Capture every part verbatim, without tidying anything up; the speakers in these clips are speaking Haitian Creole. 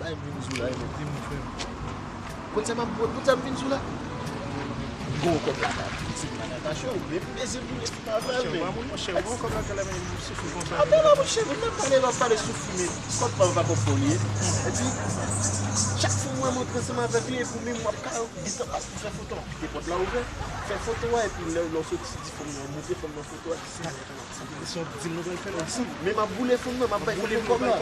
Ay, m vin sou la, e mwen. Di m, frè m. Kot sa m ap, kot sa m vin sou la? M gen yon kòb lakay, pitit mwen, Natacha, ou menm bezwen boule sou m avè l, men. Monchè, ou pa moun, monchè, ou gen yon kòb lakay la, men ou soufri konsa. Apre la, monchè, moun nan pale, l ap pale soufri, men kòb pa, pa kòb fò li ye. Epi, chak fwa m wè m antre ansanm avèk li, epi ou menm w ap ka gentan pase pou fè foto, w ap kite pòt la ouvè, fè foto a, epi lè, lè w soti, di fanm nan, montre fanm nan foto a, di si. Sa vle di se yon dil nou pral fè la ansanm. Men m ap boule fanm nan, m ap bay fanm nan kòb la.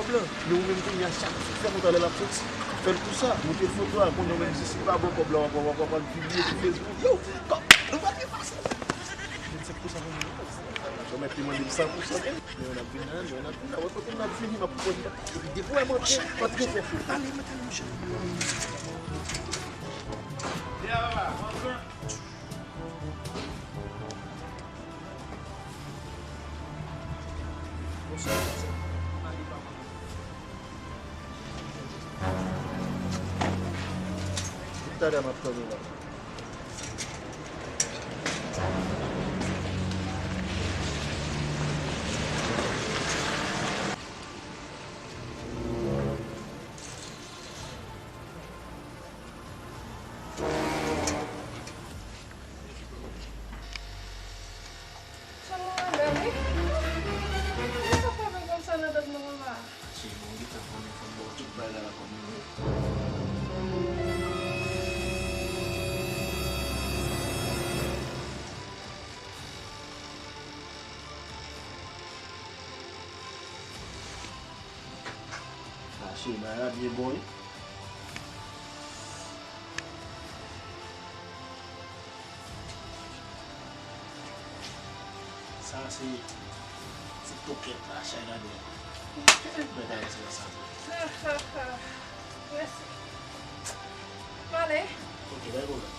Men ou menm kounye a, chak fè kontan lè l ap soti, fè l pou sa. Montre foto a, kounye a menm si, si l pa bon kòb la, w ap, w ap, w ap, w ap pibliye sou Facebook. Yo, kòb, nou pral trepase. Vennsenk pou san pou mwen. Yo mèt te mande m san pou san. Men n ap vin la, men n ap vin la. Wè kote n ap vini, m ap pran. Epi depi w wè m antre, antre fè foto. Ale, mwen ale, monchè. Talè m ap tann ou la. Chanm mwen bèl, wi. Poukisa fè bèl konsa nan tèt mwen konsa? Cheri, mwen gentan konnen fò m ba w tout bagay la kòm li ye. Ah, cheri, bagay la byen bon, wi. Sa se, se tokèt la, chay la dèyè. Mwen ta rete ansanm. Mèsi. M ale. Ok, pa gen pwoblèm.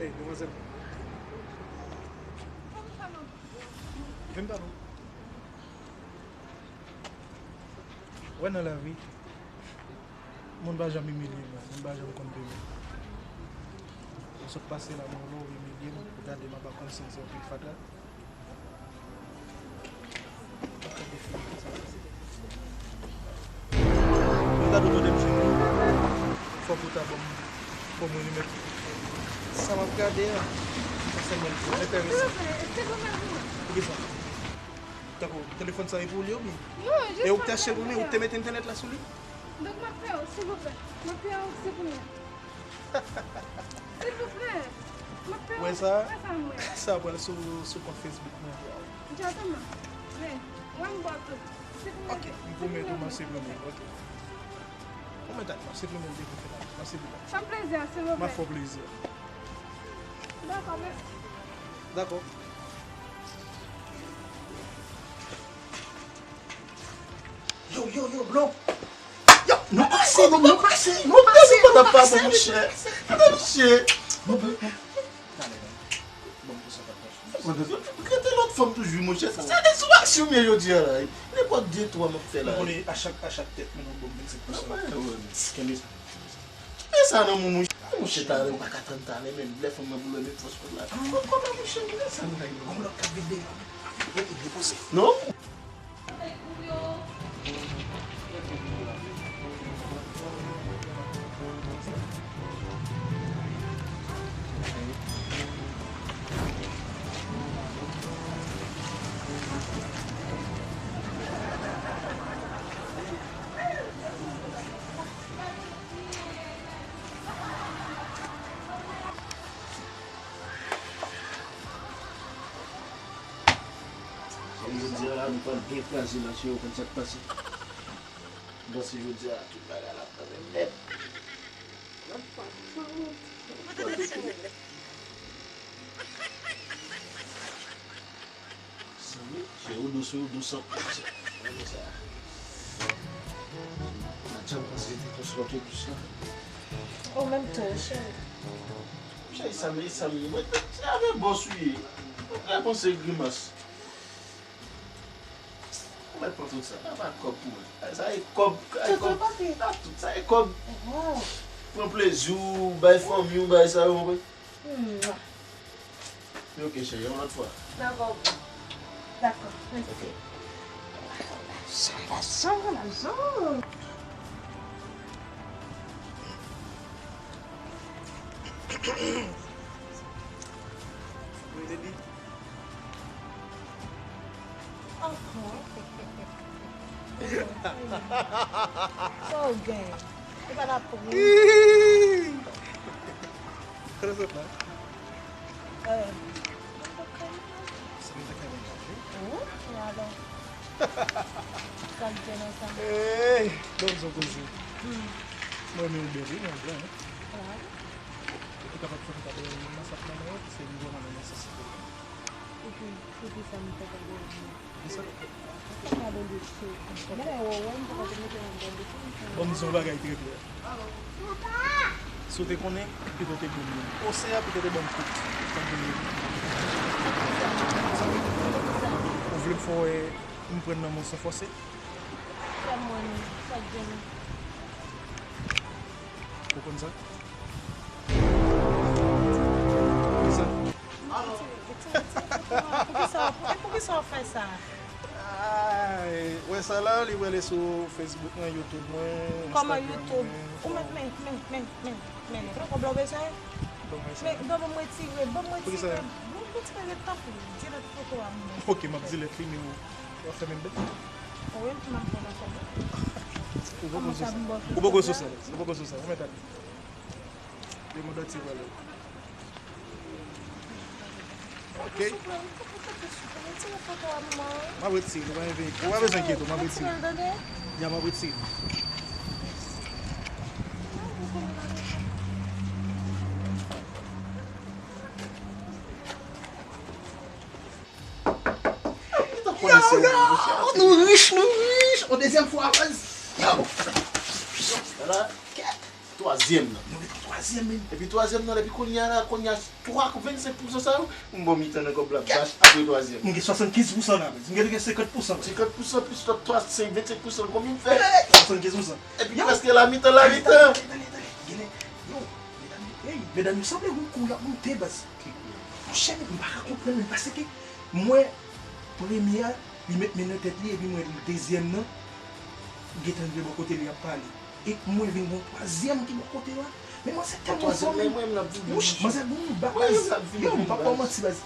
Ey, demwazèl. Vin pale. Wè nan lavi, moun pa janm imilye mwen, moun pa janm konn peye mwen. Mwen sot pase la, mwen wè w imilye m, ou gade m ap konn si m se yon pil fatra. Mwen gade w tande m cheri. Fòk ou ta ban m, ban m yon nimero. Sa m ap gade a, sa sèlman l enterese. Poukisa? Tankou telefòn sa e pou ou li ye oubyen? E ou k te achte l pou mwen, ou k te mete entènèt la sou li? Donk m ap peye w, silvouplè. M ap peye w, se pou mwen. Silvouplè. M ap peye w. Wè sa? Wè sa, mwen. Sa pral sou, sou kont Facebook mwen. Egzakteman. Men, wè m ba w tout. Silvouplè. Ok, m pwomèt ou m ap siprimen. Ok. Pwomèt ak m ap siprimen l depi fè la. M ap siprimen. Fè m plezi a, silvouplè. M ap fè w plezi a. Dakò, mèsi. Dakò. Yo, yo, yo, blo. Yo, nou pase, nou pase, nou pase, nou pase, monchè. Gade, monchè. Bon, bon, bon. Talè, bon. Bon, pou sa pa pase. Mwen bezwen rete lòt fanm toujou, monchè. Sa, se de sou aksyon m ye jodi a la. Nenpòt de twa m ap fè la. Ou konnen a chak, a chak tèt, mwen nan bon vennsenk pou san. Kenbe sa. Men sa nan moun, monchè. Monchè, talè, ou pa ka tann talè, men lè fanm nan pou lè met fòs kont la. Kòman, monchè, men sa nan yo. Gon lòt k ap vin deyò. Yo, yo depanse. Non. Jodi a la, nou pral byen kraze la, si yo konn sa k pase. M panse jodi a, tout bagay la ap kanpe nèt. Sanble, se ou dous, ou dous an plis. Gade sa. Nan djanm panse te konsa w te dous la. Ou menm tou, cheri. Cheri, sa m ye, sa m ye. Mwen, se avè bòs ou ye. Mwen panse grimas. Ou mèt pran tout sa. Sa pa kòb pou mwen. Sa e kòb, sa e kòb. Sa tout, sa e kòb. Pran plezi w, bay fanmi w, bay sa yo, konprann? Mwah. Li oke, cheri, yon lòt fwa. Dakò. Dakò, mèsi. Lajan, lajan, lajan. Wi, baby. Ankò? Sa w gen? Ou pa t ap ri? Kote w sot la? Eh. Sa m te ka vin kache? Wi, alò. Sa k gen nan sa? Ey, ban m di w koze. Hmm. Mwen renmen w bèl, wi, mwen blan, wi. Wi. Ou te kapab fè m gade yon moun nan sa k nan men w, se m vrèman nan nesesite. Epi, poukisa m ta ka gade w? Poukisa? Sa ka gade w de cheri. Mwen wè w, wè m poko te mete yon gade de cheri. Ban m di w yon bagay trè klè. Si w te konnen, pito w te goumen. Osè a pito te ban m kout. Sa k goumen. Ou vle m fè w wè m pran nan men w san fòse? Fè m wè non, sa k gen? Ou konn sa? Ou konn sa? Poukisa, poukisa w fè sa? Ay, wè sa la, li wè li sou Facebook mwen, YouTube mwen, Instagram mwen. Kòman YouTube? Ou mèt men, men, men, men, men, men, men, kòb la w bezwen? Ban mwen sa. Men, ban mwen retire, ban mwen retire. Poukisa? Ban mwen retire, tanpri, delete foto a mwen. Ok, m ap delete li, men w ap fè menm bagay. Wi, m ap fè menm bagay. Ou poko sou sa. Ou poko sou sa. Ou poko sou sa. Ou mèt ale. Le monde entier va aller. Ok. M ap retire, nou pa enkyete. Ou pa bezwen enkyete, m ap retire. Ya, m ap retire. Yo, yo, nou rich, nou rich. On dezyèm fwa, baz. Yo. Ala, kèt. Twazyèm nan. Nou ret twazyèm, men. Epi twazyèm nan, epi kounye a la, kounye a, twa, vennsenk pousan sa yo, m ba w mitan nan kòb la, bach, apre twazyèm. M gen swasannkenz pousan la, men. M gen, gen senkant pousan. Senkant pousan plis lòt twa, se vennsenk pousan, konbyen m fè? Swasannkenz pousan. Epi prèske la mitan, la mitan. Tande, tande, tande. Genlè, yo, medam yo, ey, medam yo sanble gon kou y ap moute, baz. Monchè, men, m pa ka konprann, men, paske m wè premye a, li met men nan tèt li, epi m wè dezyèm nan, gentan rive bò kote li ap pale. E m wè vin gon twazyèm ki bò kote a. Men manzè tèlman fò, men. Wouch, manzè gon bagay. Yo, m p ap ba w manti, baz.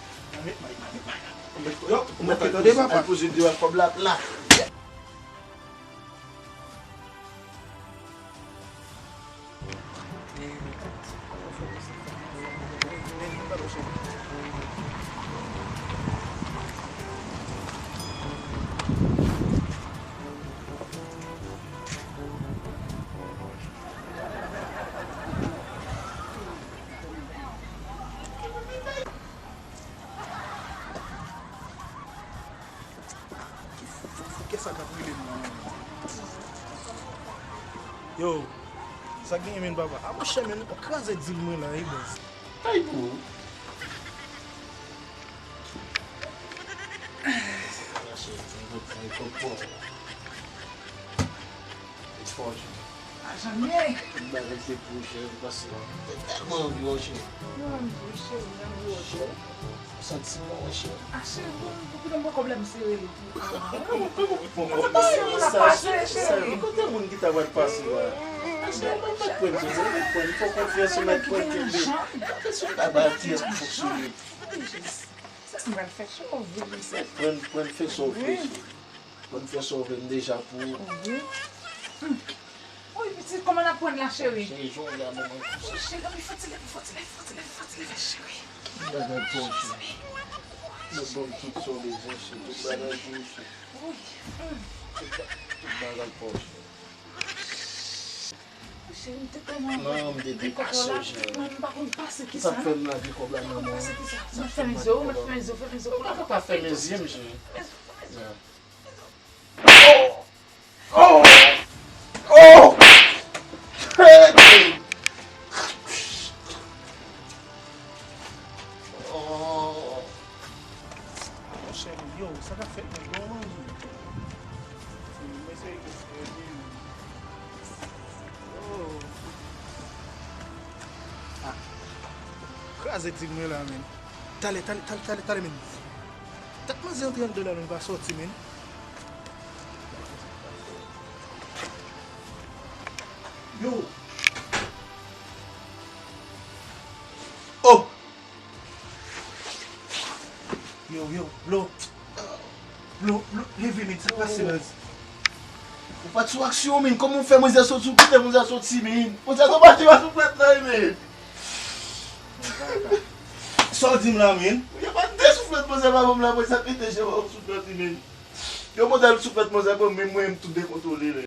Yo, ok, tande, papa. Al poze devan kòb la, la. Kisa k ap rele m nan? Yo, sa k genyen menm papa? A monchè, men, ou kraze dil mwen la, wi, baz. Ay, pou ou. Mache, se yon gwo fòk pou ou. It's fortune. Lajan m ye. Tout bagay se pou ou, cheri, paske m tèlman anvi w, cheri. Mwen menm tou, cheri, m anvi w, cheri. Ou santi m, wi, cheri. A, cheri, bon, pou ki lè m pran kòb la, m sere li tou. Kote moun ki ta pral pase la? Cheri, mwen mèt pran, cheri, mwen mèt pran, fò konfyans ou mèt pran, kenbe. Gade sou bagay ki ap fonksyone. Sa m pral fè cho, wi, mesye. Pran, pran fè sa w vle, cheri. Pran fè sa w vle, m deja pou ou. Wi. Wi, pitit, kòman n ap pran la, cheri? Cheri, jan w ye a, manman. Wi, cheri, ann fè ti lève, fè ti lève, fè ti lève, fè ti lève, cheri. Tout bagay pou w, cheri. Mwen ban w tout sa w bezwen, cheri. Tout bagay pou w, cheri. Wi. Tout ba-, tout bagay pou w, cheri. Cheri, m te tèlman... Non, m te dekase, cheri. Mwen, m pa konn pase kisa. Sa fè m lage kòb la nan men w. Sa fè m lage kòb la. Mwen fèmen zye w, mwen fèmen zye w, fèmen zye w. Ou pa ka pa fèmen zye m, cheri. Fèmen zye w. Oh! Oh! Oh! Hey! Oh! Monchè, yo, sa k ap fèt, nèg yo, manje. Mesye, yo, yo, yo. Oh. Ah. Sa se di mwen la, men. Talè, talè, talè, talè, talè, men. Tèt manzè antre anndan la, men, pa sòti, men. Yo. Oh! Yo, yo, blo. Blo, blo, leve, men, sa k pase, baz? Ou pa t sou aksyon, men. Kòman w fè manzè sot sou pite, manzè soti, men? Manzè sot pati pa souflèt la, men. Sa w di m la, men? Yo pa de souflèt manzè pa ban m la, mwen sa pete je pa souflèt li, men. Yo modèl souflèt manzè ban m, men mwen, m tou dekontwole, men.